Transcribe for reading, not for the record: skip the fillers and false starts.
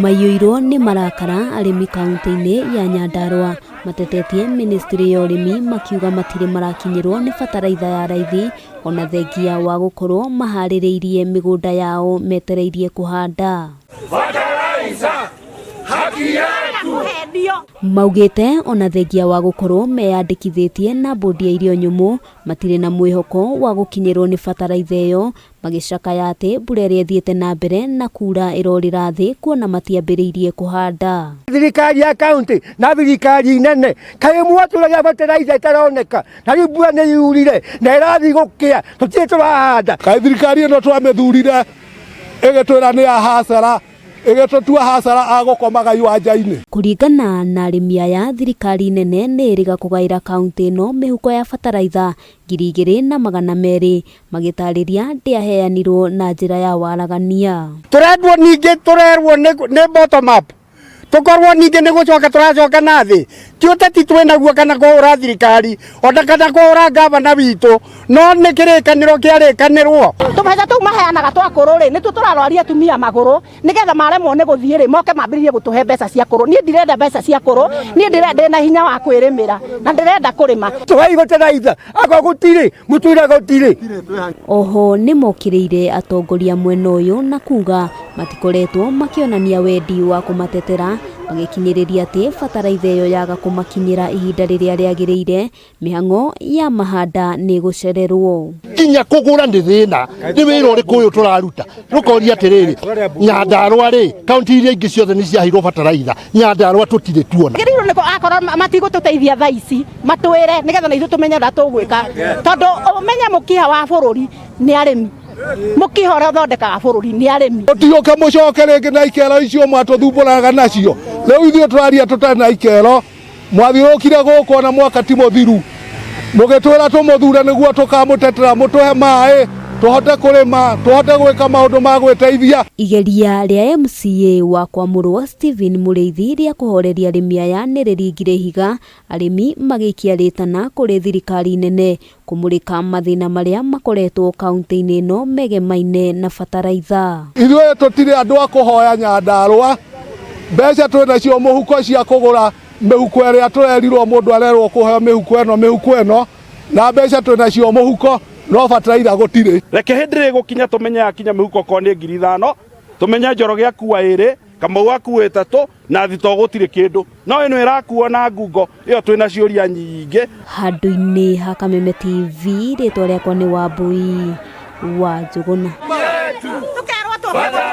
Maiyũirwo nĩ marakara arĩmi kaunti-inĩ ya Nyandarua matetetie ministry ya ũrĩmi makiuga matirĩ marakinyĩrwo nĩ bataraitha ya raithi ona thengia wa gũkorwo maharĩrĩirie mĩgũnda yao metereirie kũhanda. Maugĩte ona thengia wa gũkorwo meyandĩkithĩtie na bodi ya irio nyũmũ matirĩ na mwĩhoko wa gũkinyĩrwo nĩ bataraitha ĩyo, magĩcakaya atĩ mbura ĩrĩa ĩthiĩte na mbere na kura ĩrorĩra thĩ kuona matiambĩrĩirie kũhanda. Thirikari ya kaunti na thirikari nene kaĩ mwatũragia bataraitha ĩtaroneka, na rĩu mbura nĩ yurire na ĩrathiĩ gũkĩa, tũtirĩ tũrahanda. Kaĩ thirikari ĩno twamĩthurire ĩgĩtwĩra nĩ ya hasara, ĩgĩtũtua hasara a gũkomaga iwanja-inĩ. Kũringana na arĩmi aya, thirikari nene nĩ ĩrĩga kũgaĩra kaunti ĩno mĩhuko ya bataraitha 2,200, magĩtarĩria ndĩaheanirwo na njĩra ya waragania. Tũrendwo ningĩ tũrerwo nĩ bottom up, tũkorwo ningĩ nĩ gũcoka tũracoka na thĩ, ti ũteti twĩnaguo kana kũhũra thirikari ona kana kũhũra gavana witũ, no nĩ kĩrĩkanĩro kĩarĩkanĩrwo. Tũbeca tũu maheanaga twa kũrũ rĩ, nĩtuo tũrarwaria atumia magũrũ nĩgetha maremwo nĩ gũthiĩ rĩ, moke mambĩrĩrie gũtũhe mbeca cia kũrũ. Niĩ ndirenda mbeca cia kũrũ, niĩ ndĩna hinya wa kwĩrĩmĩra na ndĩrenda kũrĩma. Tũhei bataraitha akorwo gũtirĩ mũtwĩra gũtirĩ. Oho nĩ mokĩrĩire atongoria mwena ũyũ na kuga matikoretwo makĩonania wendi wa kũmatetera, magĩkinyĩrĩria atĩ bataraitha ĩyo yaga kũmakinyĩra ihinda rĩrĩa rĩagĩrĩire, mĩhang'o ya mahanda nĩ ĩgũcererwo. Nginya kũgũra nĩ thĩna, nĩ wĩra ũrĩkũ ũyũ tũraruta? Rũkoria atĩrĩrĩ, Nyandarua rĩ, kaunti iria ingĩ ciothe nĩ ciaheirwo bataraitha, Nyandarua tũtirĩ tuona. Gĩrĩirwo nĩ akorwo matigũtũteithia thaa ici, matwĩre nĩgetha na ithuĩ tũmenye ũrĩa tũgwĩka, tondũ ũmenye mũkiha wa bũrũri nĩ arĩmi, mũkiha ũrĩa ũthondekaga bũrũri nĩ arĩmi. Mũtiũke mũcoke rĩngĩ na ikero icio mwatũthumbũraga nacio, rĩu ithuĩ tũraria tũtarĩ na ikero. Mwathiũrũkire gũkũ ona mwaka ti mũthiru, mũgĩtwĩra tũmũthure nĩguo tũkamũtetera, mũtũhe maĩ tũhote kũrĩma, tũhote gwĩka maũndũ ma gwĩteithia. Igeria rĩa MCA wa kwamũrwo Stephen Mũrĩithi rĩa kũhoreria arĩmi aya nĩ rĩringire ihiga, arĩmi magĩikia rĩtana kũrĩ thirikari nene kũmũrĩka mathĩna marĩa makoretwo kaunti-inĩ ĩno megemaine na bataraitha. Ithuĩ tũtirĩ andũ a kũhoya Nyandarua, mbeca twĩnacio mũhuko cia kũgũra mĩhuko ĩrĩa tũrerirwo mũndũ arerwo kũheo mĩhuko ĩno mĩhuko ĩno, na mbeca twĩnacio mũhuko no bataraitha gũtirĩ. Reke hĩndĩ ĩrĩa ĩgũkinya tũmenye yakinya mĩhuko okorwo nĩ 5,000, tũmenye Njoroge akua 2, Kamau akua 3, na thito gũtirĩ kĩndũ, no ĩno ĩrakuo na ngungo ĩyo twĩna ciũria nyingĩ. Handũ-inĩ ha Kameme TV, rĩtwa rĩakwa nĩ Wambui wa Njũgũna. Tũkerwo tũke.